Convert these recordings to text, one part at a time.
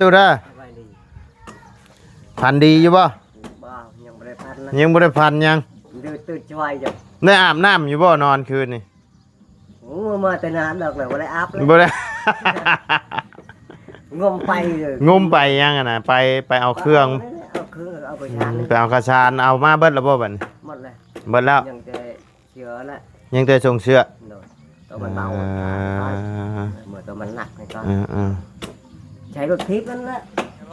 ຕູ້ເດີ ສະບາຍດີ. ຝັນດີຢູ່ບໍ່? ບໍ່ ຍັງບໍ່ໄດ້ຝັນນະ. ຍັງບໍ່ໄດ້ຝັນຫຍັງ? ຕື່ນ ຕື່ນສວາຍຢູ່. ໄດ້ອາບນ້ຳຢູ່ບໍ່ນອນຄືນນີ້? ໂອ້ ມາແຕ່ນານດອກແລ້ວ ບໍ່ໄດ້ອາບເລີຍ. ບໍ່ໄດ້ ງົມໄປເລີຍ. ງົມໄປຫຍັງຫັ້ນນະ? ໄປ ໄປເອົາເຄື່ອງ ເອົາເຄື່ອງ ເອົາໄປ ອືມ ທານ ໄປເອົາກະຊານ ເອົາມາເບິດແລ້ວບໍ່ບັດນີ້? ໝົດແລ້ວ ເບິດແລ້ວ. ຍັງແຕ່ ເສື້ອລະ ຍັງແຕ່ສົ່ງເສື້ອ. ໂດຍ ໂຕມັນເບົາ ເອີ ເມື່ອໂຕມັນໜັກນີ້ກໍ ເອີໆ ໃຊ້ລົດຖີບນັ້ນແຫຼະ.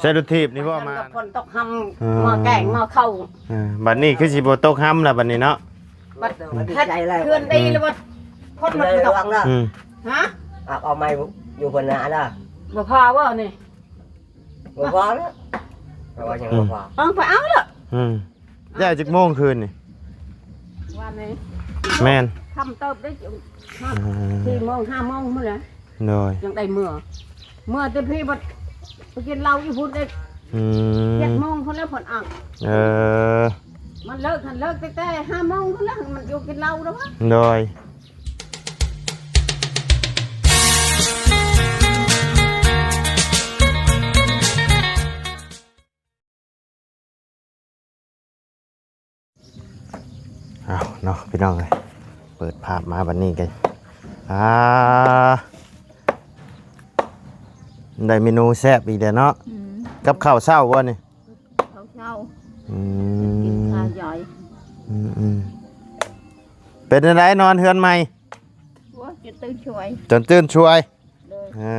ໃຊ້ລົດຖີບນີ້ບໍ່ມາ? ຝົນຕົກຮຳ ເອີ ໝໍ້ແກງໝໍ້ເຂົ້າ. ເອີ ບັດນີ້ຄືຊິບໍ່ຕົກຮຳລະບັດນີ້ເນາະ. ບັດ ໃຊ້ແລ້ວ ເຮືອນດີແລ້ວ ບັດຝົນມັນຕົກ. ອືມ ຮະ ເອົາ ເອົາໃໝ່ຢູ່ເພິ່ນນະລະ. ບໍ່ພໍບໍ່ນີ້? ບໍ່ພໍລະ ເພາະວ່າຍັງບໍ່ພໍ. ອືມ ເອົາໄປເອົາລະ. ອືມ ແລ້ວຈັກໂມງຄືນນີ້? ວານນີ້ ແມ່ນ ຄ່ຳເຕີບເດ້. ອືມ ສີ່ໂມງ ຫ້າໂມງພຸ້ນແຫຼະ. ໂດຍ ຍັງໄດ້ເມືອ ເມືອແຕ່ພີ້ບັດໄປກິນເຫຼົ້າຢູ່ພຸ້ນເດ້. ອືມ ເຈັດໂມງພຸ້ນແລ້ວເພິ່ນອັກ. ເອີ ມັນເລີກ ຄັນເລີກແຕ່ ແຕ່ຫ້າໂມງພຸ້ນແລ້ວ ມັນຢູ່ກິນເຫຼົ້າແລ້ວວະ. ໂດຍ ອ້າວເນາະ ພີ່ນ້ອງເອີຍ ເປີດພາບມາບັດນີ້ກໍ ອ່າ ໄດ້ເມນູແຊບອີກແລ້ວເນາະ. ອືມ ກັບເຂົ້າເຊົ້າບໍ່ນີ້? ເຂົ້າເຊົ້າ. ອືມ ກິນຂ້າວໃຫຍ່. ອືມໆ ເປັນຈັ່ງໃດນອນເຮືອນໃໝ່? ໂອ້ຍ ຈົນຕື່ນສວຍ ຈົນຕື່ນສວຍ. ໂດຍ ເອີ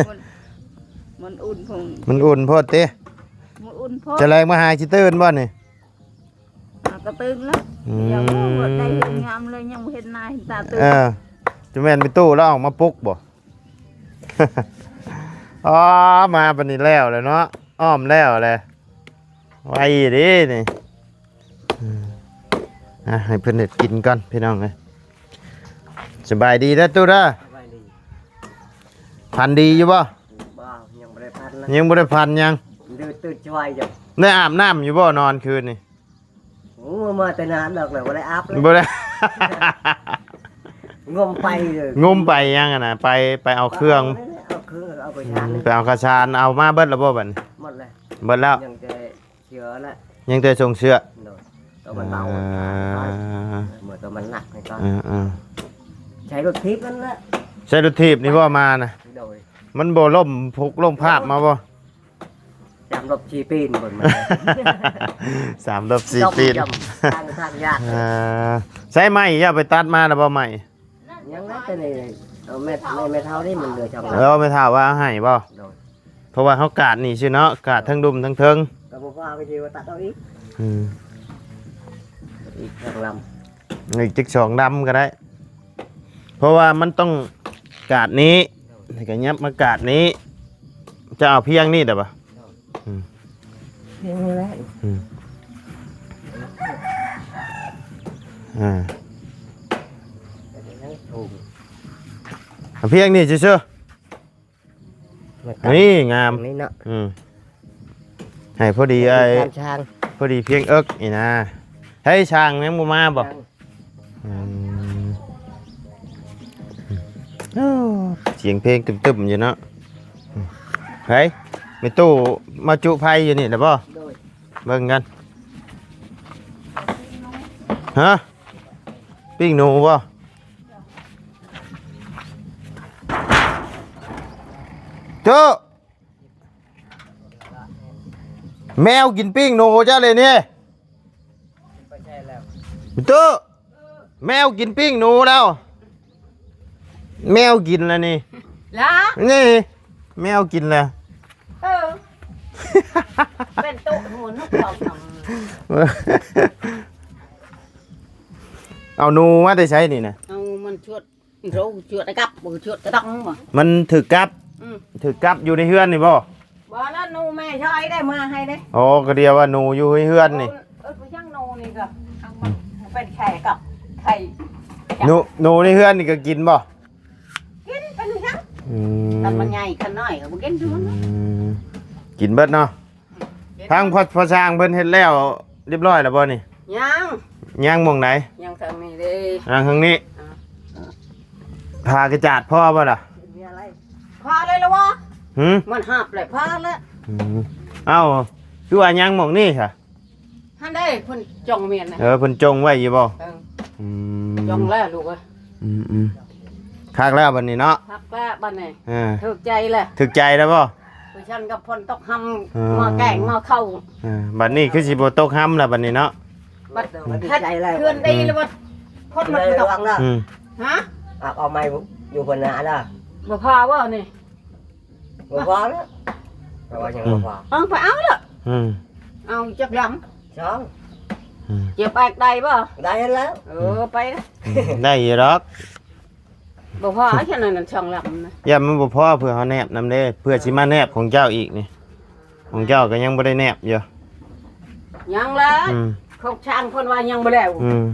ມັນ ມັນອຸ່ນໂພດ ມັນອຸ່ນໂພດຕິ? ມັນອຸ່ນໂພດ. ຈະແລງມາຫາຊິຕື່ນບໍ່ນີ້? ຫາກໍຕື່ນແລ້ວ. ອືມ ຢາກຮູ້ວ່າໄດ້ເຮັດງາມເລີຍ ຍັງບໍ່ເຫັນໜ້າເຫັນຕາຕື່ນ. ເອີ ຈະແມ່ນແມ່ຕູ້ລາວອອກມາປຸກບໍ່? ອໍ ມາປານນີ້ແລ້ວແຫຼະເນາະ ອ້ອມແລ້ວແຫຼະ ໄວເດ້ນີ້. ອືມ ອ່ະ ໃຫ້ເພິ່ນເຮັດກິນກ່ອນ ພີ່ນ້ອງເອີຍ. ສະບາຍດີເດີຕູ້ເດີ ສະບາຍດີ. ຝັນດີຢູ່ບໍ່? ບໍ່ ຍັງບໍ່ໄດ້ຝັນນະ. ຍັງບໍ່ໄດ້ຝັນຫຍັງ? ຕື່ນ ຕື່ນສະຫວາຍຢູ່. ໄດ້ອາບນ້ຳຢູ່ບໍ່ນອນຄືນນີ້? ໂອ້ ມາແຕ່ນານດອກແລ້ວ ບໍ່ໄດ້ອາບເລີຍ. ບໍ່ໄດ້ ງົມໄປເລີຍ. ງົມໄປຫຍັງຫັ້ນນະ? ໄປ ໄປເອົາເຄື່ອງ ເອົາເຄື່ອງ ເອົາໄປທານ ອືມ ໄປເອົາກະຊານ ເອົາມາເບິດແລ້ວບໍ່ບັດນີ້? ໝົດແລ້ວ ເບິດແລ້ວ. ຍັງແຕ່ ເສື້ອລະ ຍັງແຕ່ສົ່ງເສື້ອ. ໂດຍ ໂຕມັນເບົາ ເອີ ເມື່ອໂຕມັນໜັກນີ້ກໍ ເອີໆ ໃຊ້ລົດຖີບນັ້ນແຫຼະ. ໃຊ້ລົດຖີບນີ້ບໍ່ມານະ? ໂດຍ ມັນບໍ່ລົ້ມພຸກລົ້ມພາບມາບໍ່? ສາມລົບສີ່ປີນເບິ່ງມາ ສາມລົບສີ່ປີນ ທາງ ທາງຍາກ. ເອີ ໃຊ້ໄມ້ເຈົ້າໄປຕັດມາແລ້ວບໍ່ໄມ້? ຍັງນະ ແຕ່ນີ້ເອົາແມ່ ແມ່ເຖົ້ານີ້ມັນເຫຼືອຊ່ອງ. ເອີ ແມ່ເຖົ້າວ່າເອົາໃຫ້ບໍ່? ໂດຍ ເພາະວ່າເຮົາກາດນີ້ຊື່ເນາະ ກາດທັງລຸ່ມທັງເທິງ ກໍບໍ່ວ່າໄປຊິວ່າຕັດເອົາອີກ. ອືມ ອີກສອງລຳ ອີກຈັກສອງລຳກໍໄດ້ ເພາະວ່າມັນຕ້ອງກາດນີ້ ແລ້ວກໍຫຍັບມາກາດນີ້ ຈະເອົາພຽງນີ້ໄດ້ບໍ່? ອືມ ພຽງນີ້ແຫຼະ. ອືມ ອ່າ ເອົາພຽງນີ້ຊື່ໆ. ນີ້ງາມນີ້ເນາະ. ອືມ ໃຫ້ພໍດີ ໄອ້ ພໍດີພຽງເອິກນີ້ນະ. ໃຫ້ຊ່າງຍັງບໍ່ມາບໍ່? ຍັງ. ອືມ ໂອ້ ສຽງເພງຕຶມໆຢູ່ເນາະ. ໃຜ ແມ່ຕູ້ມາຈຸໄຟຢູ່ນີ້ແລ້ວບໍ່? ໂດຍ ເບິ່ງກັນ. ຮະ ປີ້ງໜູບໍ່? ໂຕ ແມວກິນປີ້ງໜູເຈົ້າເລີຍນີ້. ໂຕ ແມວກິນປີ້ງໜູແລ້ວ ແມວກິນແລ້ວນີ້. ລະ ນີ້ ແມວກິນແລ້ວ. ເອີ ເປັນໂຕະຫົວນົກເຂົາ. ເອົາໜູມາແຕ່ໃສນີ້ນະ? ເອົາມັນຊວດ ໂຕະຊວດກັບ ບໍ່ຊວດກະຕ້ອງບໍ່? ມັນຖືກກັບ. ອືມ ຖືກກັບຢູ່ໃນເຮືອນນີ້ບໍ່? ບໍ່ລະ ໜູແມ່ຊ່ອຍໄດ້ມາໃຫ້ເດ້. ອໍ ກໍດຽວວ່າໜູຢູ່ໃນເຮືອນນີ້. ເອີ ເອີ ຫຍັງໜູນີ້ກໍ ເປັນໄຂ່ກັບໄຂ່. ໜູ ໜູໃນເຮືອນນີ້ກໍກິນບໍ່? ກິນ ເປັນຫຍັງ? ອືມ ຄັນມັນໃຫຍ່ຄັນນ້ອຍກໍບໍ່ກິນ. ອືມ ກິນເບິດເນາະ. ທາງພໍ່ ພໍ່ຊ່າງເພິ່ນເຮັດແລ້ວຮຽບຮ້ອຍແລ້ວບໍ່ນີ້? ຍັງ. ຍັງໝ່ອງໃດ? ຍັງທາງນີ້ເດ້. ຍັງທາງນີ້. ອ່າ ຜ້າກະຈາດພໍບໍ່ລະ? ມີອະໄລ? ພໍເລີຍລະບໍ່? ຫືມ? ມັນຫາບແລ້ວພາແລ້ວ. ອືມ ເອົ້າ ຄືວ່າຍັງໝ່ອງນີ້ຊະ? ຫັ້ນເດ້ ເພິ່ນຈ່ອງແມ່ນນະ. ເອີ ເພິ່ນຈົ່ງໄວ້ຢູ່ບໍ່? ເອີ ອືມ ຈ່ອງແລ້ວລູກເອີຍ. ອືມໆ ຄັກແລ້ວບັດນີ້ເນາະ. ຄັກແລ້ວບັດນີ້. ເອີ ຖືກໃຈແລ້ວ. ຖືກໃຈແລ້ວບໍ່? ຄືຊັ້ນກັບຝົນຕົກຮຳ ເອີ ມາແກງມາເຂົ້າ. ເອີ ບັດນີ້ຄືຊິບໍ່ຕົກຮຳແລ້ວບັດນີ້ເນາະ. ບັດເຮັດເຮືອນດີແລ້ວ ບັດພົດມັນກໍ ອືມ ຮະ ເອົາ ເອົາໄມ້ຢູ່ເພິ່ນນະລະ. ບໍ່ພໍບໍ່ນີ້? ບໍ່ພໍແລ້ວ ແຕ່ວ່າຍັງບໍ່ພໍ. ອືມ ເອົາໄປເອົາລະ. ອືມ ເອົາຈັກຫຼັງ? ສອງ. ອືມ ເຈັບແອກໄດ້ບໍ່? ໄດ້ແລ້ວ. ເອີ ອືມ ໄປ ອືມ ໄດ້ຢູ່ດອກ. ບໍ່ພໍ ອັນນັ້ນສອງຫຼັງນະ ຢ້ານມັນບໍ່ພໍ ເພື່ອເຮົາແນບນຳເດ້ ເພື່ອຊິມາແນບຂອງເຈົ້າອີກນີ້. ຂອງເຈົ້າກໍຍັງບໍ່ໄດ້ແນບຢູ່. ຍັງແຫຼະ. ອືມ ຂອງຊ່າງເພິ່ນວ່າຍັງບໍ່ແລ້ວ. ອືມ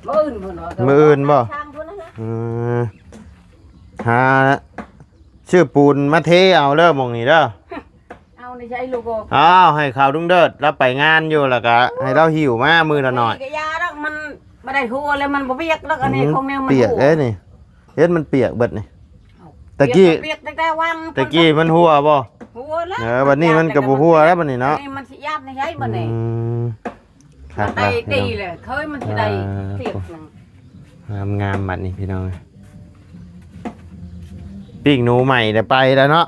ມື້ອື່ນເພິ່ນວ່າ ມື້ອື່ນບໍ່? ຊ່າງເພິ່ນນັ້ນນະ. ອືມ ຫາຊື້ປູນມາເທເອົາເດີ ໝ່ອງນີ້ເດີ. ເອົາໃນໃຈລູກໂອ. ອ້າວ ໃຫ້ເຂົາລຸງເດີດລາວໄປງານຢູ່ ແລ້ວກະໃຫ້ລາວຫິ້ວມາມື້ລະໜ້ອຍ. ກະຢ່າດອກ ມັນບໍ່ໄດ້ຫົວແລ້ວ ມັນບໍ່ປຽກດອກ. ອັນນີ້ ອືມ ຂອງແນວມັນປຽກເດ້ນີ້. ເຮັດມັນປຽກເບິດນີ້. ເອົ້າ ຕະກີ້ ປຽກ ປຽກຕັ້ງແຕ່ວັງ ຕະກີ້ມັນຮົ່ວບໍ່? ຮົ່ວແລ້ວ. ເອີ ບັດນີ້ມັນກໍບໍ່ຮົ່ວແລ້ວບັດນີ້ເນາະ. ອັນນີ້ມັນຊິຍາດໃນໃຈບັດນີ້. ອືມ ຄັກ ໄດ້ ລະ ດີແຫຼະ ເຄີຍມັນຊິໄດ້ ອ່າ ປຽກໜຶ່ງ. ງາມໆ ບັດນີ້ພີ່ນ້ອງ. ປີ້ງໜູໃໝ່ໄດ້ໄປແລ້ວເນາະ.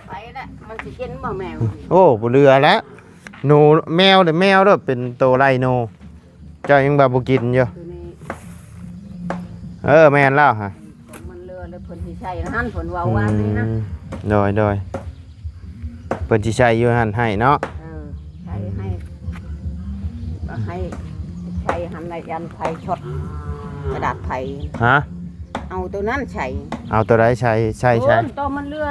ໄປແລ້ວ ມັນຊິກິນບໍ່ແມວ? ໂອ້ ບໍ່ເຫຼືອແລ້ວ. ໜູ ແມວເດ້ ແມວເດ້ ເປັນໂຕໄລ່ໜູ. ເຈົ້າຍັງວ່າບໍ່ກິນຢູ່. ໂຕນີ້ ເອີ ແມ່ນແລ້ວຮະ. ມັນເຫຼືອແລ້ວ ເພິ່ນຊິໃສ່ຫັ້ນ ເພິ່ນເວົ້າວ່ານີ້ນະ. ອືມ ໂດຍໆ ເພິ່ນຊິໃສ່ຢູ່ຫັ້ນໃຫ້ເນາະ. ເອີ ໃສ່ໃຫ້ ໃຫ້ໃສ່ຫັ້ນລະ ຢ້ານໄຟຊັອດກະດາດໄຟ. ຮະ? ເອົາໂຕນັ້ນໃສ່. ເອົາໂຕໃດໃສ່? ໃສ່ ໂອ້ຍ ໃສ່ ໂຕມັນເຫຼືອ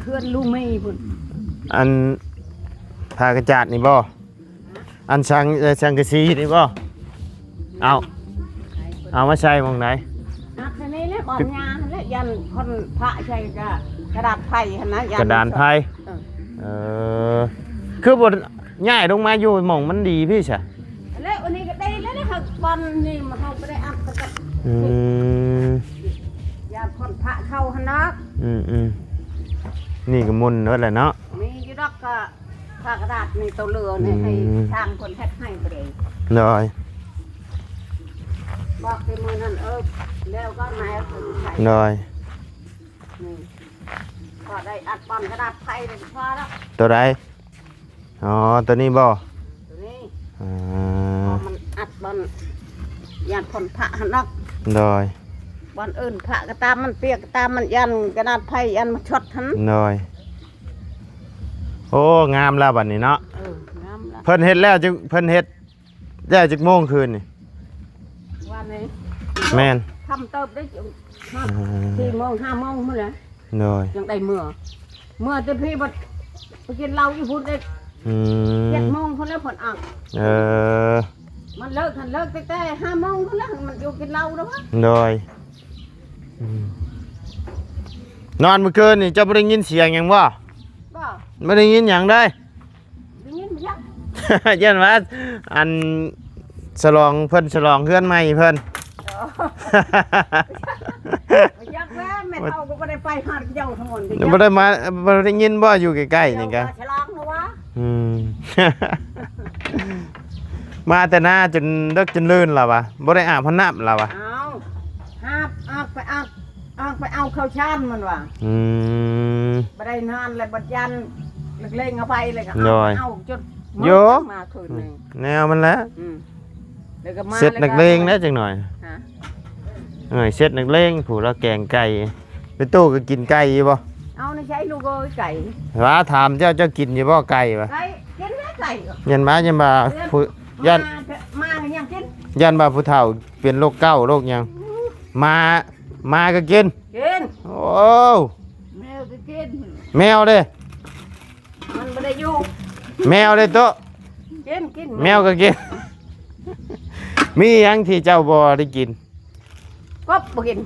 ເຮືອນລູກເມພຸ້ນ. ອັນຜ້າກະຈາດນີ້ບໍ່? ອັນສັງ ເອີ ສັງກະສີນີ້ບໍ່? ເອົາ ເອົາມາໃສ່ໝ່ອງໃດ? ອັດໃສ່ນີ້ແຫຼະ ບ່ອນຫຍ້າຫັ້ນແຫຼະ ຢ້ານຄົນພະໃສ່ກະ ກະດາດໄຟຫັ້ນນະ ຢ້ານ ກະດານໄຟ. ເອີ ເອີ ຄືບໍ່ຍ້າຍລົງມາຢູ່ໝ່ອງມັນດີພີ້ຊະ? ແລ້ວອັນນີ້ກໍໄດ້ແລ້ວ ເຮົາບ່ອນນີ້ເຮົາບໍ່ໄດ້ອັດ. ອືມ ຢ້ານຄົນພະເຂົ້າຫັ້ນນະ. ອືມໆ ນີ້ກໍມຸ່ນເບິດແຫຼະເນາະ. ມີຢູ່ດອກ ກໍຜ້າກະດາດນີ້ໂຕເຫຼືອນີ້ ອືມ ໃຫ້ຊ່າງເພິ່ນເຮັດໃຫ້ບໍ່ໄດ້. ໂດຍ ບອກແຕ່ມື້ນັ້ນ ເອີ ແລ້ວກໍນາຍເພິ່ນໃສ່. ໂດຍ ນີ້ ພໍໄດ້ອັດບ່ອນກະດາດໄຟໄດ້ພໍແລ້ວ. ໂຕໃດ? ອໍ ໂຕນີ້ບໍ່? ໂຕນີ້. ອ່າ ມັນອັດບ່ອນຢ້ານຄົນພະຫັ້ນດອກ. ໂດຍ ບ່ອນອື່ນພະກໍຕາມ ມັນປຽກກໍຕາມ ມັນຢ້ານກະດາດໄຟ ຢ້ານມັນຊັອດຫັ້ນ. ໂດຍ ໂອ້ ງາມແລ້ວບັດນີ້ເນາະ. ເອີ ງາມແລ້ວ. ເພິ່ນເຮັດແລ້ວ ເພິ່ນເຮັດແລ້ວຈັກໂມງຄືນນີ້? ວານນີ້. ແມ່ນ ຄ່ຳເຕີບເດ້. ອ່າ ສີ່ໂມງ ຫ້າໂມງພຸ້ນແຫຼະ. ໂດຍ ຍັງໄດ້ເມືອ ເມືອແຕ່ພີ້ບັດໄປກິນເຫຼົ້າຢູ່ພຸ້ນເດ້. ອືມ ເຈັດໂມງພຸ້ນແລ້ວເພິ່ນອອກ. ເອີ ມັນເລີກ ຫັ້ນເລີກແຕ່ ແຕ່ຫ້າໂມງພຸ້ນແລ້ວ ມັນຢູ່ກິນເຫຼົ້າແລ້ວວະ. ໂດຍ ອືມ ນອນມື້ຄືນນີ້ເຈົ້າບໍ່ໄດ້ຍິນສຽງຫຍັງບໍ່? ບໍ່ ບໍ່ໄດ້ຍິນຫຍັງເລີຍ. ໄດ້ຍິນບໍ່ຈັກ? ຢ້ານວ່າ ອັນ ສະຫຼອງ ເພິ່ນສະຫຼອງເຮືອນໃໝ່ເພິ່ນ. ອໍ ບໍ່ຈັກແລ້ວ ແມ່ເຖົ້າກໍບໍ່ໄດ້ໄປຫາເຈົ້າທັງໝົດ. ບໍ່ໄດ້ມາ ບໍ່ໄດ້ຍິນບໍ່ ຢູ່ໃກ້ໆນີ້ກະ ສະຫຼອງນະວະ. ອືມ ມາແຕ່ນາຈົນເດິກຈົນລື່ນລະວະ ບໍ່ໄດ້ອາບຮອດນ້ຳລະວະ. ເອົາ ຫາບ ອອກໄປອອກ ອອກໄປເອົາເຂົ້າສານມັນວ່າ. ອືມ ບໍ່ໄດ້ນອນແລ້ວ ບັດຢ້ານນັກເລງເອົາໄປ ແລ້ວກໍ ໂດຍ ເອົາຈົນ ໂຍ ມາຄືນນີ້ ແນວມັນແຫຼະ. ອືມ ແລ້ວກໍມາ ເສັດນັກເລງແລ້ວຈັກໜ້ອຍ. ຮະ? ເອີຍ ເສັດນັກເລງ ຜູ້ລາວແກງໄກ່ ໄປຕູ້ກໍກິນໄກ່ຢູ່ບໍ່? ເອົາໃນໃຈລູກເອີຍ ໄກ່ ວ່າຖາມເຈົ້າ ເຈົ້າກິນຢູ່ບໍ່ໄກ່ວະ? ໄກ່ ກິນແລ້ວໄກ່. ຢ້ານວ່າ ຢ້ານວ່າ ເອີ ຜູ້ ຢ້ານ ມາ ມາກໍຍັງກິນ. ຢ້ານວ່າຜູ້ເຖົ້າເປັນໂລກເກົາໂລກຫຍັງ. ອືມ ມາ ມາກໍກິນ. ກິນ. ໂອ້ ແມວກໍກິນ. ແມວເດ້? ມັນບໍ່ໄດ້ຢູ່. ແມວເດ້ໂຕະ? ກິນ ກິນ ແມວກໍກິນ. ມີຫຍັງທີ່ເຈົ້າບໍ່ໄດ້ກິນ? ກົບບໍ່ກິນ.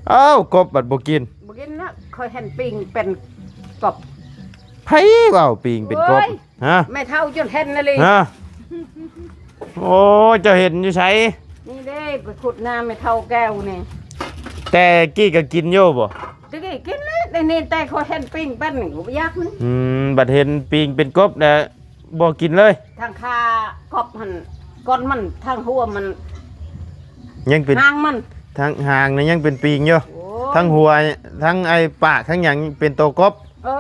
ເອົ້າ ກົບບັດບໍ່ກິນ. ບໍ່ກິນນະ ຂ້ອຍເຫັນປີ້ງເປັນກົບ. ໃຜເວົ້າປີ້ງເປັນກົບ? ໂອ້ຍ ຮະ? ແມ່ເຖົ້າຈົນເຫັນນະລີ. ຮະ? ໂອ້ ເຈົ້າເຫັນຢູ່ໃສ? ນີ້ເດ້ ໄປຂຸດນາແມ່ເຖົ້າແກ້ວນີ້. ແຕ່ກີ້ກໍກິນຢູ່ບໍ່? ແຕ່ກີ້ກິນແລ້ວ ແຕ່ນີ້ແຕ່ຂ້ອຍເຫັນປີ້ງເປັນນີ້ບໍ່ຢາກມັນ. ອືມ ບັດເຫັນປີ້ງເປັນກົບແລ້ວບໍ່ກິນເລີຍ. ທັງຂາກົບຫັ້ນ ກ້ອນມັນ ທັງຫົວມັນ ຍັງເປັນຫາງມັນ ທັງຫາງນີ້ຍັງເປັນປີ້ງຢູ່. ໂອ້ຍ ທັງຫົວ ທັງໄອ້ປາກ ທັງຫຍັງເປັນໂຕກົບ. ເອີ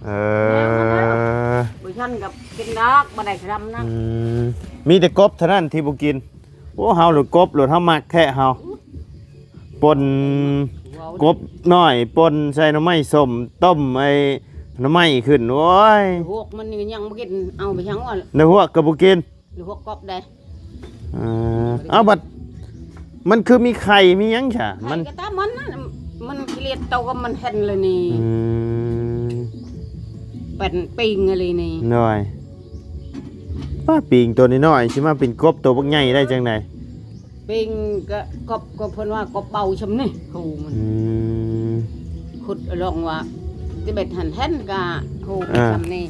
ເອີ ແນວນັ້ນນະ ບໍ່ຊັ້ນກໍກິນດອກ ບໍ່ໄດ້ຊຳນະ. ອືມ ມີແຕ່ກົບເທົ່ານັ້ນທີ່ບໍ່ກິນ. ໂອ້ ເຮົາໂລດກົບໂລດ ເຮົາມັກແທ້ເຮົາ. ປົ່ນ ເວົ້າ ກົບນ້ອຍ ປົ່ນໃສ່ໜໍ່ໄມ້ສົ້ມ ຕົ້ມໄອ້ໜໍ່ໄມ້ຂຶ້ນ. ໂອ້ຍ ຫວກມັນນີ້ຍັງບໍ່ກິນ ເອົາໄປຫຍັງວະ? ໃນຫວກກໍບໍ່ກິນ ຫຼື ຫວກກົບໄດ້. ເອີ ເອົາ ບັດມັນຄືມີໄຂ່ມີຫຍັງຊະ? ໄຂ່ມັນກໍຕາມມັນນະ ມັນກິເລດໂຕກໍມັນເຫັນແລ້ວນີ້. ອືມ ເປັນປີ້ງອີ່ຫຼີນີ້. ໂດຍ ປ້າ ປີ້ງໂຕນ້ອຍໆ ຊິມາເປັນກົບໂຕບັກໃຫຍ່ໄດ້ຈັ່ງໃດ? ປີ້ງກໍກົບ ກໍເພິ່ນວ່າກົບເບົາຊ່ຳນີ້ ໂຫມັນ. ອືມ ຂຸດລອງວ່າ ຕິເບັດຫັ້ນເຫັນກະໂຫ ອ່າ ຊ່ຳນີ້.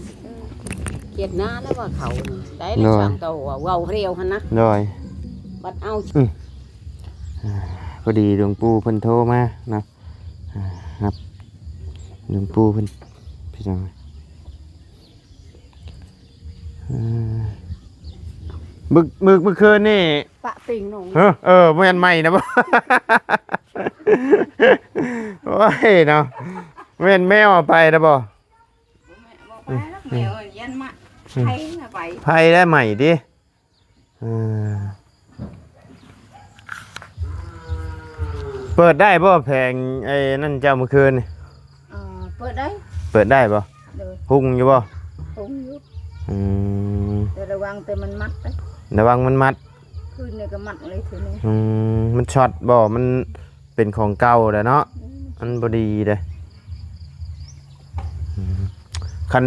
ເອີ ຂຽດໜ້າແລ້ວວ່າເຂົາໄດ້ ໂດຍ ສາມໂຕ ເວົ້າຮຽວຫັ້ນນະ. ໂດຍ ບັດເອົາ ອືມ ອ່າ ພໍດີຫຼວງปู่ເພິ່ນໂທມາເນາະ. ອ່າ ຮັບ ຫຼວງປູ່ເພິ່ນ ພີ່ນ້ອງ ເອີ ມື້ ມື້ ມື້ຄືນນີ້ ປະປີ້ງໜອງ ເອີ ເອີ ບໍ່ແມ່ນໄມ້ນະບໍ? ໂອ້ຍເນາະ ບໍ່ແມ່ນແມວເອົາໄປນະບໍ? ບໍ່ແມ່ນ ບໍ່ໄປແລ້ວ ແມວຢ້ານໝາ ອືມ ໄຜນະໄປ ໄຜແລ້ວໄມ້ຕິ. ເອີ ເປີດໄດ້ບໍ່ແຜງໄອ້ນັ້ນເຈົ້າມື້ຄືນນີ້? ເອີ ເປີດໄດ້ ເປີດໄດ້ບໍ່? ໂດຍ ຮຸ່ງຢູ່ບໍ່? ຮຸ່ງຢູ່. ອືມ ແຕ່ລະວັງແຕ່ມັນມັດເດ້ ລະວັງມັນມັດ ຄືນນີ້ກໍມັດເລີຍຄືນນີ້. ອືມ ມັນຊັອດບໍ່? ມັນ ເປັນຂອງເກົ່າແລ້ວເນາະ ອືມ ມັນບໍ່ດີເດ້. ອືມ ຄັນ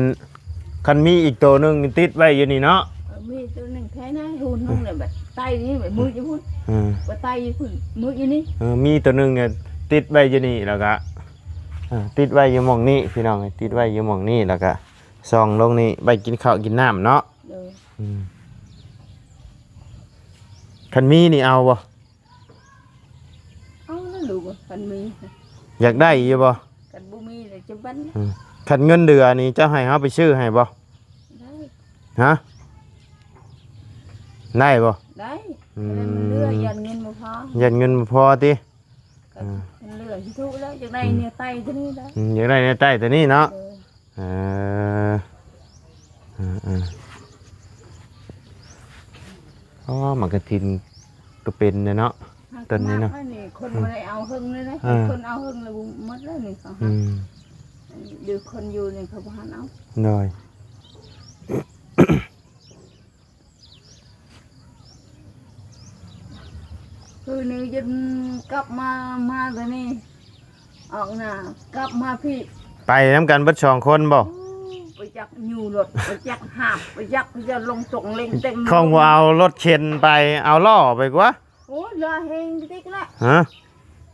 ຄັນມີອີກໂຕໜຶ່ງຕິດໄວ້ຢູ່ນີ້ເນາະ ເອີ ມີໂຕໜຶ່ງແທ້ນະ ຫຸ່ນໜຶ່ງແຫຼະ ບັດໄຕນີ້ ບັດມືຢູ່ພຸ້ນ ອືມ ບັດໄຕຢູ່ພຸ້ນ ມືຢູ່ນີ້ ເອີ ມີໂຕໜຶ່ງຕິດໄວ້ຢູ່ນີ້ ແລ້ວກະ ເອີ ຕິດໄວ້ຢູ່ໝ່ອງນີ້ ພີ່ນ້ອງ ຕິດໄວ້ຢູ່ໝ່ອງນີ້ ແລ້ວກະສ່ອງລົງນີ້ ໄວ້ກິນເຂົ້າກິນນ້ຳເນາະ. ໂດຍ ອືມ ຄັນມີນີ້ເອົາບໍ່? ເອົານະລູກ ຄັນມີ ຢາກໄດ້ຢູ່ບໍ່? ຄັນບໍ່ມີລະຈະບັນ ອືມ ຄັນເງິນເດືອນີ້ເຈົ້າໃຫ້ເຮົາໄປຊື້ໃຫ້ບໍ່? ໄດ້ ຮະ ໄດ້ບໍ່? ໄດ້ ອືມ ຄັນເງິນເດືອ ຢ້ານເງິນບໍ່ພໍ ຢ້ານເງິນບໍ່ພໍຕິ? ກໍ ອືມ ເຫຼືອຊິທຸແລ້ວ ຢາກໄດ້ ອືມ ແນວໄຕ້ຕົວນີ້ແຫຼະ ອືມ ຢາກໄດ້ແນວໄຕ້ຕົວນີ້ເນາະ ເອີ ເອີ ເອີ ເອີ ອໍ ໝາກກະທິນກໍເປັນແຫຼະເນາະ ຕົ້ນນີ້ເນາະ ອັນນີ້ຄົນ ອືມ ບໍ່ໄດ້ເອົາເຫິງເລີຍນະ ເອີ ຄົນເອົາເຫິງແລ້ວໝົດແລ້ວນີ້ ເຂົາ ອືມ ຢູ່ຄົນຢູ່ນີ້ເຂົາບໍ່ທັນເອົາ ໂດຍ. ຄືນີ້ຈົນກັບມາ ມາແຕ່ນີ້ ອອກໜ້າ ກັບມາພີ້ ໄປນຳກັນເບິດສອງຄົນບໍ່? ໂອ້ ໄປຈັກຢູ່ລົດ ໄປຈັກຫາບ ໄປຈັກ ໄປຈັກລົງຕົງເລັງເຕັງ ຄອງບໍ່ເອົາລົດເຂັນໄປ ເອົາລໍ້ໄປກວ່າ. ໂອ້ຍ ລໍ້ແຮງຕິກລະ ຮະ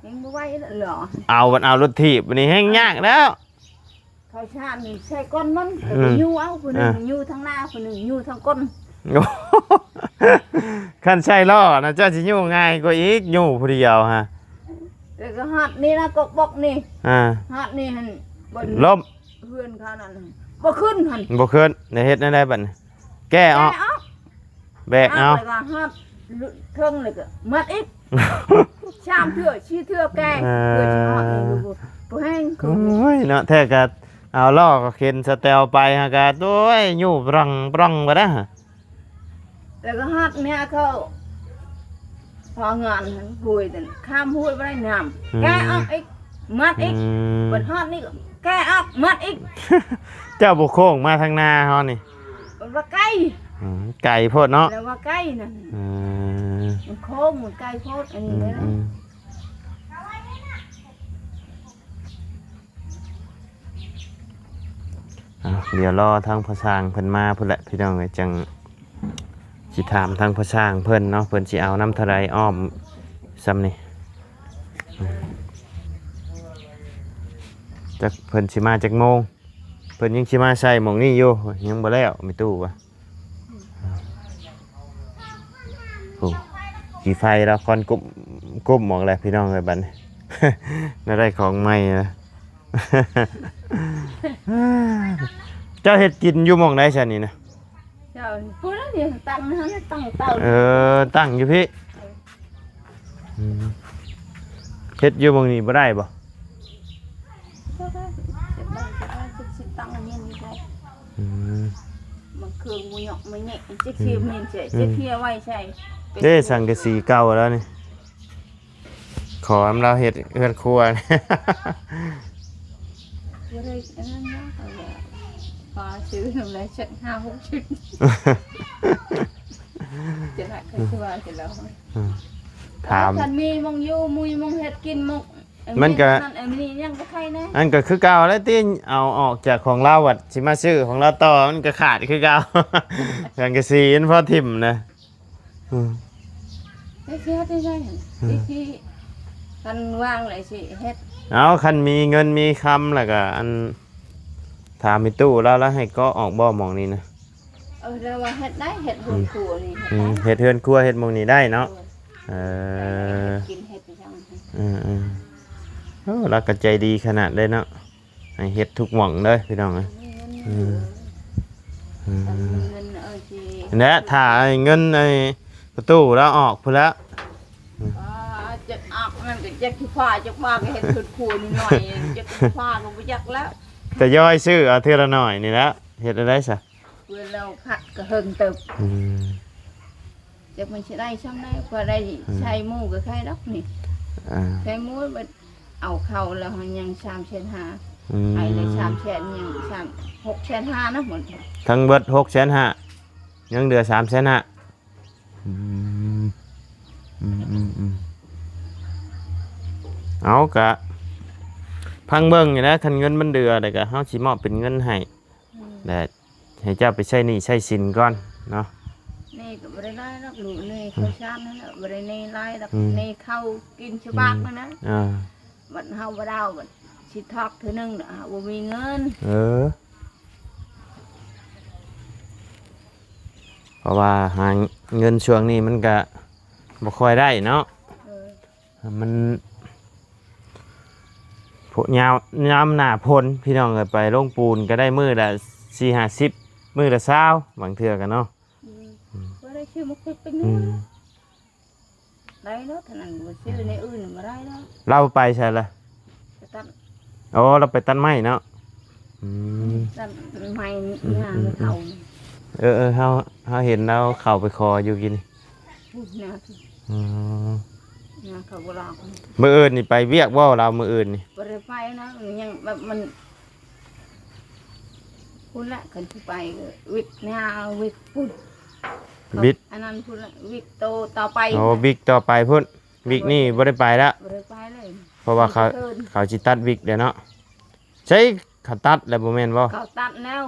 ແຮງບໍ່ໄຫວລະລໍ້ ເອົາ ມັນເອົາລົດຖີບ ບັດນີ້ແຮງຍາກແລ້ວ. ເຂົາຊານໃສ່ກົ້ນມັນ ອືມ ກໍຢູ່ເອົາ ຜູ້ໜຶ່ງ ອ່າ ຢູ່ທາງໜ້າ ຜູ້ໜຶ່ງຢູ່ທາງກົ້ນ. ໂອ້ ຄັນໃສ່ລໍ້ນະ ເຈົ້າຊິຢູ່ງ່າຍກວ່າອີກ ຢູ່ຜູ້ດຽວຫະ ແລ້ວກໍຮອດນີ້ນະ ກົກບົກນີ້ ອ່າ ຮອດນີ້ຫັ້ນ ບໍ່ລົ້ມ ເຮືອນເຂົານັ້ນ ບໍ່ຂຶ້ນຫັ້ນ ບໍ່ຂຶ້ນ ໄດ້ເຮັດແນວໃດບັດນີ້? ແກ້ອອກ ແກ້ອອກ. ແບກເອົາ ແລ້ວກໍຮອດເທິງ ແລ້ວກໍມັດອີກ ສາມເທື່ອ ສີ່ເທື່ອແກ່ ເອີ ເພື່ອຊິຮອດນີ້ ບໍ່ແຮງ ໂອ້ຍເນາະ ແທ້ກໍເອົາລໍ້ກໍເຂັນສະແຕວໄປຫາກະ ໂອ້ຍ ຢູ່ບຣອງບຣອງໄປນະ ແລ້ວກໍຮອດເມຍເຂົາ ພໍງານຫ້ວຍນັ້ນ ຂ້າມຫ້ວຍບໍ່ໄດ້ນ້ຳ ອືມ ແກ່ອອກອີກ ມັດອີກ ອືມ ເພິ່ນຮອດນີ້ກໍແກ່ອອກ ມັດອີກ ເຈົ້າບໍ່ໂຄ້ງມາທາງໜ້າເຮົານີ້ ເພິ່ນວ່າໄກ ອືມ ໄກໂພດເນາະ ແລ້ວວ່າໄກນັ້ນ ອືມ ມັນໂຄ້ງ ມັນໄກໂພດ ອັນນີ້ ອືມ ເດ້ ອືມ ອ່ະ ດຽວລໍທາງພໍ່ຊ່າງເພິ່ນມາພຸ້ນແຫຼະ ພີ່ນ້ອງເອີຍ ຈັ່ງຊິຖາມທາງພໍ່ຊ່າງເພິ່ນເນາະ ເພິ່ນຊິເອົານຳເທົ່າໃດອ້ອມຊ່ຳນີ້ ຈັກເພິ່ນຊິມາຈັກໂມງ ເພິ່ນຍັງຊິມາໃສ່ໝ່ອງນີ້ຢູ່ ຍັງບໍ່ແລ້ວ ແມ່ຕູ້ວ່າ. ໂອ້ ຂີ້ໄຟລາວຄອນກຸ້ມ ກຸ້ມອອກແລ້ວ ພີ່ນ້ອງເອີຍ ບັດນີ້ ໄດ້ຂອງໃໝ່ແລ້ວ. ເຈົ້າເຮັດກິນຢູ່ໝ່ອງໃດຊັ້ນນີ້ນະ? ເຈົ້າ ພຸ້ນລະ ຕັ້ງຫັ້ນ ຕັ້ງເຕົາ ເອີ ຕັ້ງຢູ່ພີ້. ອືມ ເຮັດຢູ່ໝ່ອງນີ້ບໍ່ໄດ້ບໍ່? ບໍ່ໄດ້ ເຮັດໄດ້ ເຮັດໄດ້ ຊິຕັ້ງເຮືອນຢູ່ໃດ? ອືມ ມັນເຄື່ອງໝູຍົກມາແຍະ ອືມ ຊິເຮັດແມ່ນໃສ່ ອືມ ຊິເຮັດໄວ້ໃສ່ ເດ້ ສັງກະສີເກົ່າແລ້ວນີ້ ຂໍນຳລາວເຮັດເຮືອນຄົວ. ບໍ່ໄດ້ອັນນັ້ນເນາະ ເຂົາວ່າ ພໍຊື້ນຳໄດ້ຈັກຫ້າຫົກຊຸດ ຈະໄດ້ ເຂົາຊິວ່າຈັ່ງໃດ. ອືມ ຖາມ ຄັນມີໝ່ອງຢູ່ ມີໝ່ອງເຮັດກິນ ໝ່ອງ ມັນກະ ອັນນີ້ຍັງບໍ່ໄຄແນ່ ອັນກະຄືເກົ່າແຫຼະຕິ ເອົາອອກຈາກຂອງລາວ ບັດຊິມາຊື້ຂອງລາວຕໍ່ ມັນກະຂາດຄືເກົ່າ ສັງກະສີມັນພໍຖິ້ມນະ. ອືມ ແລ້ວຊິເຮັດໄດ້ໃດ? ອືມ ຊິ ຄັນວ່າງແລ້ວຊິເຮັດ. ເອົາ ຄັນມີເງິນມີຄຳ ແລ້ວກະ ອັນ ຖາມແມ່ຕູ້ລາວ ລາວໃຫ້ເກາະອອກບໍ່ໝ່ອງນີ້ນະ? ເອີ ລາວວ່າເຮັດໄດ້ ເຮັດເຮືອນ ອືມ ຄົວນີ້ ອືມ ເຮັດໄດ້ ເຮັດເຮືອນຄົວ ເຮັດໝ່ອງນີ້ໄດ້ເນາະ. ເອີ ເອີ ເຮັດກິນເຮັດຫຍັງ ອືມໆ ໂອ້ ລາວກະໃຈດີຂະໜາດເລີຍເນາະ ໃຫ້ເຮັດທຸກໝ່ອງເດີພີ່ນ້ອງເອີຍ. ອືມ ອືມ ຄັນມີເງິນ ເອີ ຊິ ແລະ ຖ້າໄອ້ເງິນໄອ້ປະຕູລາວອອກພຸ້ນລະ ອືມ ອໍ ຈັກອອກນັ້ນກະຈັກຊິພາຈັກມາກະເຮັດເຮືອນຄົວໜ້ອຍໆ ຈັກຊິພາກະບໍ່ຈັກແລ້ວ ທະຍອຍຊື້ເອົາເທື່ອລະໜ້ອຍນີ້ແຫຼະ ເຮັດແນວໃດຊະ? ເພື່ອລາວພັດກະເຫິງເຕີບ ອືມ ຈັກມັນຊິໄດ້ຊ່ຳໃດ ພໍໄດ້ ອືມ ໃຊ້ໝູ່ກະໄຄດອກນີ້ ອ່າ ໃຊ້ໝູ່ ເອົາເຂົ້າແລ້ວຍັງສາມແສນຫ້າ ອືມ ໃຫ້ໄດ້ສາມແສນ ຍັງສາມ ຫົກແສນຫ້ານະ ໝົດ ທັງເບິດຫົກແສນຫ້າ ຍັງເຫຼືອສາມແສນຫ້າ. ອືມ ອືມໆໆ ເອົາ ກະຟັງເບິ່ງນີ້ແຫຼະ ຄັນເງິນມັນເຫຼືອແລ້ວກະເຮົາຊິມອບເປັນເງິນໃຫ້ ອືມ ແລະ ໃຫ້ເຈົ້າໄປໃຊ້ໜີ້ໃຊ້ສິນກ່ອນເນາະ. ນີ້ກະບໍ່ໄດ້ຫຼາຍດອກ ລູກນີ້ ອືມ ເຂົ້າສານນັ້ນແຫຼະ ບໍ່ໄດ້ນີ້ຫຼາຍດອກ ອືມ ນີ້ເຂົ້າກິນສະບາກ ອືມ ນັ້ນນະ ອ່າ ບັດເຮົາບໍ່ໄດ້ເອົາ ບັດຊິທອກເທື່ອໜຶ່ງ ເຮົາບໍ່ມີເງິນ ເອີ ເພາະວ່າຫາເງິນຊ່ວງນີ້ມັນກະບໍ່ຄ່ອຍໄດ້ເນາະ ເອີ ມັນ ໂພ ຍາມ ຍາມໜ້າຝົນພີ່ນ້ອງເອີຍ ໄປລົງປູນກະໄດ້ມື້ລະສີ່ຫ້າສິບ ມື້ລະຊາວ ບາງເທື່ອກະເນາະ ອືມ ອືມ ບໍ່ໄດ້ຊື້ໝາກເຜັດເປັນ ອືມ ໄດ້ແລ້ວ ເທົ່ານັ້ນ ບໍ່ຊື້ ອືມ ແນວອື່ນບໍ່ໄດ້ແລ້ວ. ລາວໄປໃສລະ? ໄປຕັດ ໂອ້ ລາວໄປຕັດໄມ້ເນາະ ອືມ ຕັດໄມ້ ອືມ ຫຍ້າ ອືມ ໃຫ້ເຂົາ ເອີໆ ເຮົາ ເຮົາເຫັນລາວເຂົ້າໄປຂໍຢູ່ກີ້ນີ້ ອືມ ນາ ອືມ ນາ ເຂົາບໍ່ລອກ ມື້ອື່ນນີ້ໄປວຽກບໍ່ລາວ ມື້ອື່ນນີ້? ບໍ່ໄດ້ໄປນະ ຍັງແບບມັນ ພຸ້ນແຫຼະ ຄັນຊິໄປກະວິກນາ ວິກພຸ້ນ ວິກ ອັນນັ້ນພຸ້ນແຫຼະ ວິກໂຕຕໍ່ໄປ ໂອ້ ວິກຕໍ່ໄປພຸ້ນ ວິກນີ້ບໍ່ໄດ້ໄປລະ ບໍ່ໄດ້ໄປເລີຍ ເພາະວ່າເຂົາ ເຂົາຊິຕັດວິກແລ້ວເນາະ ໃສ ເຂົາຕັດແລ້ວບໍ່ແມ່ນບໍ່? ເຂົາຕັດແລ້ວ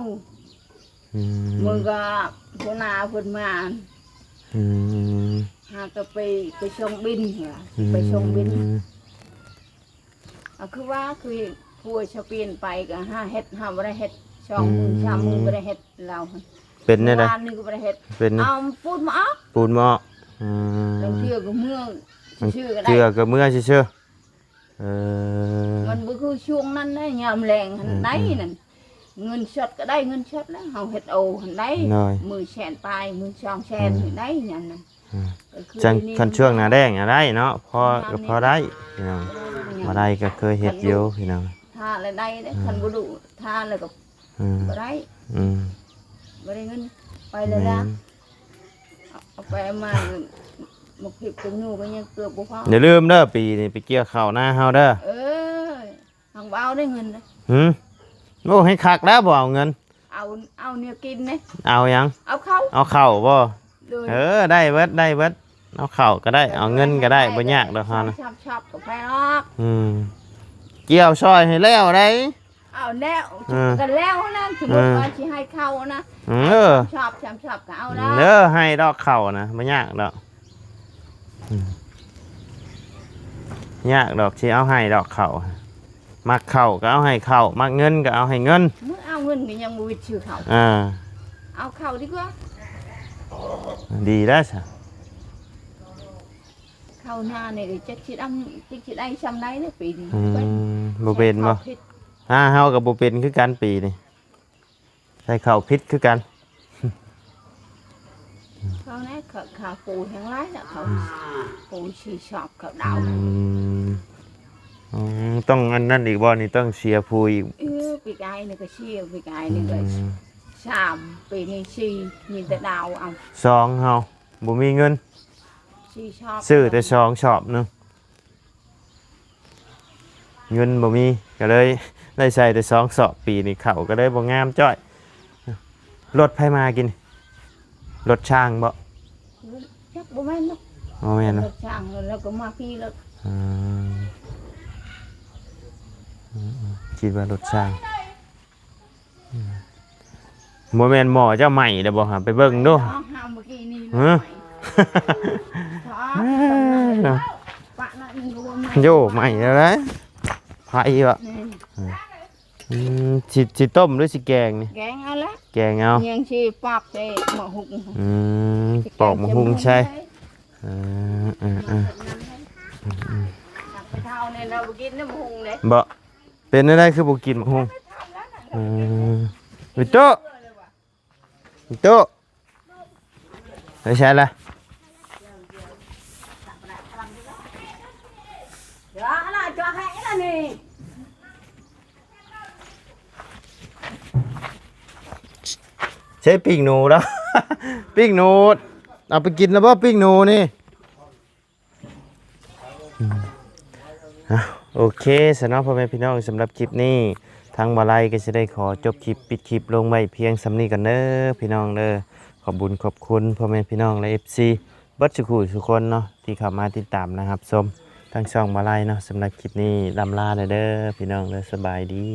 ອືມ ມື້ກະຫົວໜ້າເພິ່ນມາ ອືມ ຫາກະໄປ ໄປສົ່ງບິນ ອືມ ໄປສົ່ງບິນ ອາ ຄືວ່າ ຄືຜົວຊາວປຽນໄປກະຫາເຮັດ ຫາບໍ່ໄດ້ເຮັດ ສອງມື້ ອືມ ສາມມື້ບໍ່ໄດ້ເຮັດ ລາວ ເປັນແນວໃດ? ວານນີ້ກະບໍ່ໄດ້ເຮັດ ເປັນ ເອົາປູນມາອອກ ປູນມາອອກ ອືມ ລາງເທື່ອກະເມືອຊື່ໆ ລາງເທື່ອກະເມືອຊື່ໆ ເອີ ມັນບໍ່ຄືຊ່ວງນັ້ນໄດ໋ ຍາມແລ້ງຫັ້ນ ອືມ ໄດ໋ນັ້ນ ເງິນສົດກະໄດ້ເງິນສົດແລ້ວ ເຮົາເຮັດໂອຫັ້ນໄດ໋ ໂດຍ ມື້ແສນປາຍ ມື້ສອງແສນ ອືມ ໄດ້ຍາມນັ້ນ ອືມ ກະຄື ຈັ່ງ ຄັນຊ່ວງໜ້າແລ້ງອະໄດ້ເນາະ ພໍ ຍາມນີ້ ກະພໍໄດ້ພີ່ນ້ອງ ຍາມ ບໍ່ໄດ້ກະເຄີຍເຮັດຢູ່ພີ່ນ້ອງ ຖ້າລະໄດ້ເດ້ ອືມ ຄັນບໍ່ດຸຖ້າລະກະ ອືມ ບໍ່ໄດ້ ອືມ ບໍ່ໄດ້ເງິນ ໄປແລ້ວລະ ແມ່ນ ເອົາ ເອົາໄປເອົາມາ ໝາກເຜັດກັບໜູກະຍັງເກືອບບໍ່ພໍ ຢ່າລືມເດີ ປີນີ້ໄປກ່ຽວເຂົ້ານາເຮົາເດີ ເອີ ເຮົາບໍ່ເອົາໄດ້ເງິນເດ້ ຫື ໂອ້ ໃຫ້ຄັກແລ້ວບໍ່ເອົາເງິນ ເອົາ ເອົາແນວກິນເດ້ ເອົາຫຍັງ? ເອົາເຂົ້າ ເອົາເຂົ້າບໍ່? ໂດຍ ເອີ ໄດ້ເບິດ ໄດ້ເບິດ ເອົາເຂົ້າກະໄດ້ ເອົາເງິນກະໄດ້ ບໍ່ຍາກດອກເຮົານະ ຊອບໆ ກະໄປອອກ ອືມ ກ່ຽວຊ່ອຍໃຫ້ແລ້ວໄດ໋ ເອົາແລ້ວ ເອີ ກະແລ້ວນະ ສົມມຸດ ເອີ ວ່າຊິໃຫ້ເຂົ້ານະ ເອີ ຊອບ ຊອບ ກະເອົາແລ້ວ ເອີ ໃຫ້ດອກເຂົ້ານະ ບໍ່ຍາກດອກ ອືມ ຍາກດອກ ຊິເອົາໃຫ້ດອກເຂົ້າ ມັກເຂົ້າກະເອົາໃຫ້ເຂົ້າ ມັກເງິນກະເອົາໃຫ້ເງິນ ມື້ເອົາເງິນກະຍັງບໍ່ວິດຊື່ເຂົ້າ ເອີ ເອົາເຂົ້າດີກວ່າ ດີແລ້ວຊະ ເຂົ້ານານີ້ກະຈັກຊິດຳ ຈັກຊິໄດ້ຊ່ຳໃດເດ້ປີນີ້ ອືມ ບໍ່ເປັນບໍ່? ເຂົ້າຜິດ ນາເຮົາກໍບໍ່ເປັນຄືກັນປີນີ້ ໃສ່ເຂົ້າຜິດຄືກັນ. ເຂົາແນ່ ເຂົາ ເຂົາປູແຮງຫຼາຍລະ ເຂົາ ອືມ ປູສີ່ຊອບ ເຂົາດາວ. ອືມ ອືມ ຕ້ອງອັນນັ້ນອີກບໍ່ນີ້? ຕ້ອງເສຍປູອີກ? ເອີ ປີກາຍນີ້ກໍເສຍ ປີກາຍນີ້ກໍ ອືມ ສາມ ປີນີ້ສີ່ ມີແຕ່ດາວເອົາ. ສອງເຮົາບໍ່ມີເງິນ ສີ່ຊອບ ຊື້ແຕ່ສອງຊອບໜຶ່ງ. ເງິນບໍ່ມີ ກໍເລີຍໄດ້ໃສ່ແຕ່ສອງຊອບ ປີນີ້ເຂົ້າກໍເລີຍບໍ່ງາມຈ້ອຍ. ລົດໃຜມາກິນ? ລົດຊ່າງບໍ່? ຈັກ ບໍ່ແມ່ນເນາະ ບໍ່ແມ່ນເນາະ ລົດຊ່າງ ແລ້ວກໍມາພີ້ລົດ. ອືມ ອືມໆ ຄິດວ່າລົດຊ່າງ. ອືມ ບໍ່ແມ່ນໝໍ້ເຈົ້າໄໝ້ແລ້ວບໍ່ຫາ? ໄປເບິ່ງດູ. ເອົາຫາເມື່ອກີ້ນີ້ ຮະ? ເນາະ ປະໜ້ອຍໜຶ່ງກໍບໍ່ໄໝ້ ໂຢ ໄໝ້ແລ້ວໃດ໋ ໄຟວະ. ນີ້ ອືມ ອືມ ຊິ ຊິຕົ້ມຫຼືຊິແກງນີ້? ແກງເອົາແຫຼະ ແກງເອົາ ຍັງຊິປອກໃສ່ໝາກຫຸ່ງ. ອືມ ຊິແກງ ປອກໝາກຫຸ່ງໃສ່. ເອີ ເອີ ເອີ ອືມ ອືມ ໄປເທົ່າແນ່ ລາວບໍ່ກິນນຳໝາກຫຸ່ງເດ້ ບໍ່? ເປັນແນວໃດຄືບໍ່ກິນໝາກຫຸ່ງ? ອືມ ວິໂຕ ວິໂຕ ໄປໃສລະ? ໃຊ້ປີ້ງໜູລະ ປີ້ງໜູ ເອົາໄປກິນລະບໍ່ປີ້ງໜູນີ້? ອືມ ອ່ະ ໂອເຄຊະເນາະ ພໍ່ແມ່ພີ່ນ້ອງ ສຳລັບຄລິບນີ້ ທາງບ່າວໄລກໍຊິໄດ້ຂໍຈົບຄລິບ ປິດຄລິບລົງໄວ້ພຽງສ່ຳນີ້ກ່ອນເດີພີ່ນ້ອງເດີ. ຂອບບຸນຂອບຄຸນພໍ່ແມ່ພີ່ນ້ອງ ແລະ ເອັຟຊີ ເບິດສູ່ຜູ້ສູ່ຄົນເນາະ ທີ່ເຂົ້າມາຕິດຕາມ ແລະ ຮັບຊົມທາງຊ່ອງບ່າວໄລເນາະ. ສຳລັບຄລິບນີ້ລ່ຳລາແດ່ເດີພີ່ນ້ອງເດີ ສະບາຍດີ.